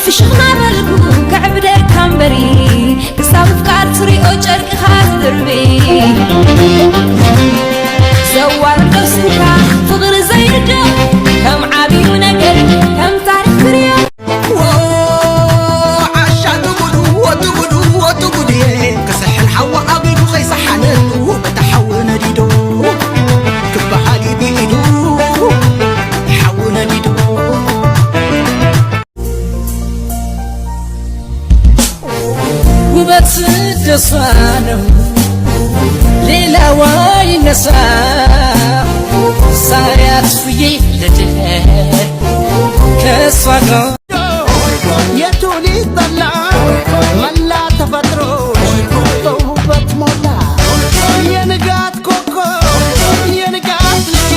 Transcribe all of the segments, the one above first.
ፍሽኽ እናበልኩ ከዕብደካ እምበሪ፣ ክሳብ ምፍቃር ትሪኦ ጨርቅኻ ትድርቢ። ዘዋርዶ ስንካ ፍቕሪ ዘይርድኦ፣ ከም ዓብዩ ነገር፣ ከም ታሪኽ ክሪኦ። ዓሻ ትጉዱ፣ ወትጉዱ፣ ወትጉድየ፣ ክስሕል ሓዊ ኣቢሉ ከይሰሓነሉ፣ በታ ሓዊ ነዲዶ፣ ክበሃል እዩ ብኢዱ፣ ሓዊ ነዲዶ። ውበት ደስታ ነው ሌላዋ ይነሳ ሳያት ፍዬ ልደር ከእሷ ጋር የቱ ሊጠላ መላ ተፈጥሮ በውበት ሞላ የንጋት ኮከብ የንጋት ልጅ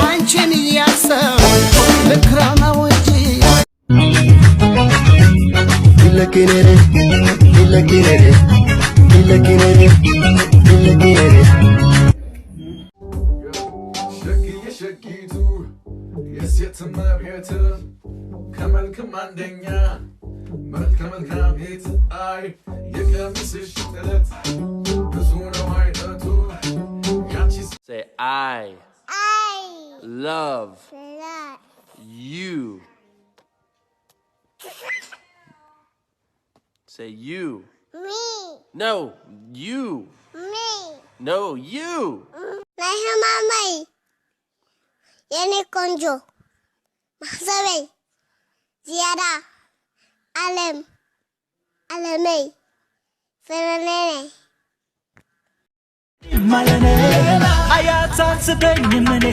አንቺን እያሰብ ልክረም ነው እንጂ ሸክዬ ሸኪቱ የሴት እመቤት ከመልክም አንደኛ መልከ መልካም ሄት አይ የቀሚስሽ ጥለት ብዙ ነው አይነቱ ያንቺ Say I I love love you. Say you. Me. No, you. Me. No, you. ናይ ህማመይ የኔ ቆንጆ መሕሰበይ ዝያዳ ዓለም ዓለመይ ፈረኔነይ ማለነ አያሳስበኝም እኔ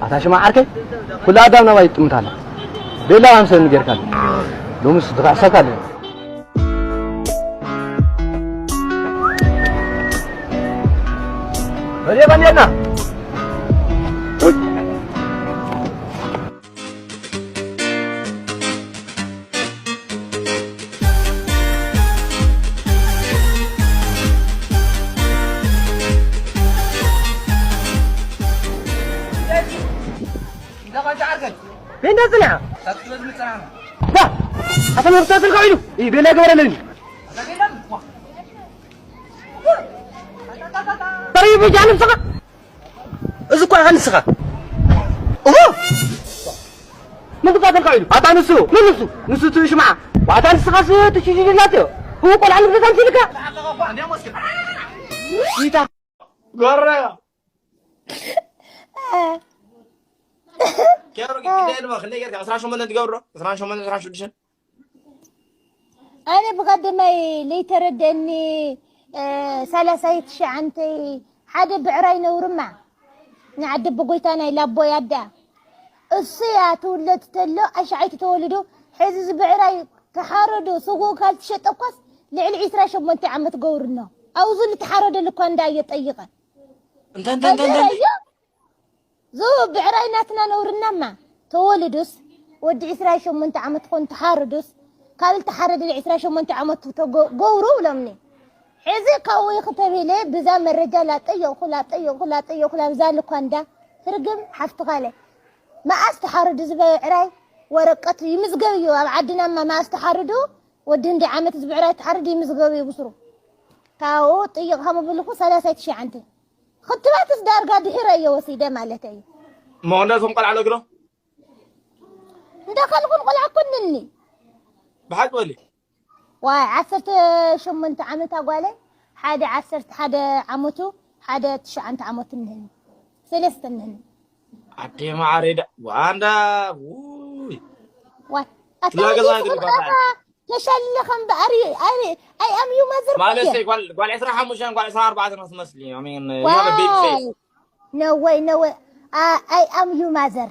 ኣታ ሽማ ዓርከይ፣ ኩላ ኣዳም ናባይ ትጥምት ኣላ። ቤላ ኣምሰኒ ጌርካ ኣሎ። ሎምስ ትኽዕሰካ ኣሎ። በልየ በልየና። ቤንዳ ጽንዓ። ባ፣ ኣታ መርታ ስልካ ኢሉ። ኢ ቤላ ገበረለኒ። ተሪቡ ጃንም ሰኻ። እዚ እኮ ኢኻ ንስኻ። እሞ ምን ትቃተልካ ኢሉ? ኣታ ንሱ፣ ምን ንሱ? ንሱ ትሽምዓ። ኣታ ንስኻስ ትሽሽሽላት እዮ። እው ቆልዓ ንግደት ኣምሲልካ። ይታ። ጎረ። ጌሩ ጊዜ ድማ ክንደይ ጌርካ ዕስራን ሸሞንተን ትገብሮ ዕስራን ሸሞንተን ዕስራን ሽዱሽተን ኣነ ብቐደማይ ለይተረደኒ ሰላሳይ ትሽዓንተይ ሓደ ብዕራይ ነውርማ ንዓዲ ብጎይታ ናይ ላቦይ ኣዳ እሱ ያ ትውለድ ተሎ ኣሽዓይቲ ተወልዶ ሕዚ እዚ ብዕራይ ተሓረዶ ስጉኡ ካብ ትሸጠ እኳስ ልዕሊ ዕስራ ሸሞንተ ዓመት ገብርኖ ኣውዙ ልተሓረደሉ እኳ እንዳ እየ ጠይቐ እንተ እንተ እንተ እንተ ዙ ብዕራይ ናትና ነውርናማ ተወልዱስ ወዲ ዕስራ ሸሞንተ ዓመት ኾን ተሓርዱስ ካብ ልተሓረደ ዕስራ ሸሞንተ ዓመት ገብሩ ብሎምኒ ሕዚ ካብኡ ይኽተብ ኢለ ብዛ መረጃ ላጠየቕኩ ላጠየቕኩ ላጠየቕኩ ላብዛ ልኳንዳ ትርግም ሓፍትኻለ መኣስ ተሓርዱ ዝበ ዕራይ ወረቀቱ ይምዝገብ እዩ ኣብ ዓድናማ መኣስ ተሓርዱ ወዲ ህንዲ ዓመት ዝበዕራይ ተሓርዱ ይምዝገብ እዩ ብስሩ ካብኡ ጥይቕ ከም ብልኩ ሰላሳይ ትሽዓንተ ክትባትስ ዳርጋ ድሒረ እየ ወሲደ ማለት እዩ መቐንዳቶም ቆልዓ ነግሮ እንዳኸልኩን ቆልዓ ኩንኒ ብሓቂ በሊ ዋይ ዓሰርተ ሸሞንተ ዓመት ኣጓለ ሓደ ዓሰርተ ሓደ ዓመቱ ሓደ ትሽዓንተ ዓመቱ እንህኒ ሰለስተ እንህኒ ኣዴ ማዓረይ ዳ ዋንዳ ውይ ዋይ ትላገዛ ኣታ ትልባታ ተሸልኸ እምበኣር ኣይ ኣም ዩ መዝር ማለት ጓል ጓል ዕስራ ሓሙሽተን ጓል ዕስራ ኣርባዕተን ክትመስሊ I mean you have a big face No way, no way. I, I am you mother.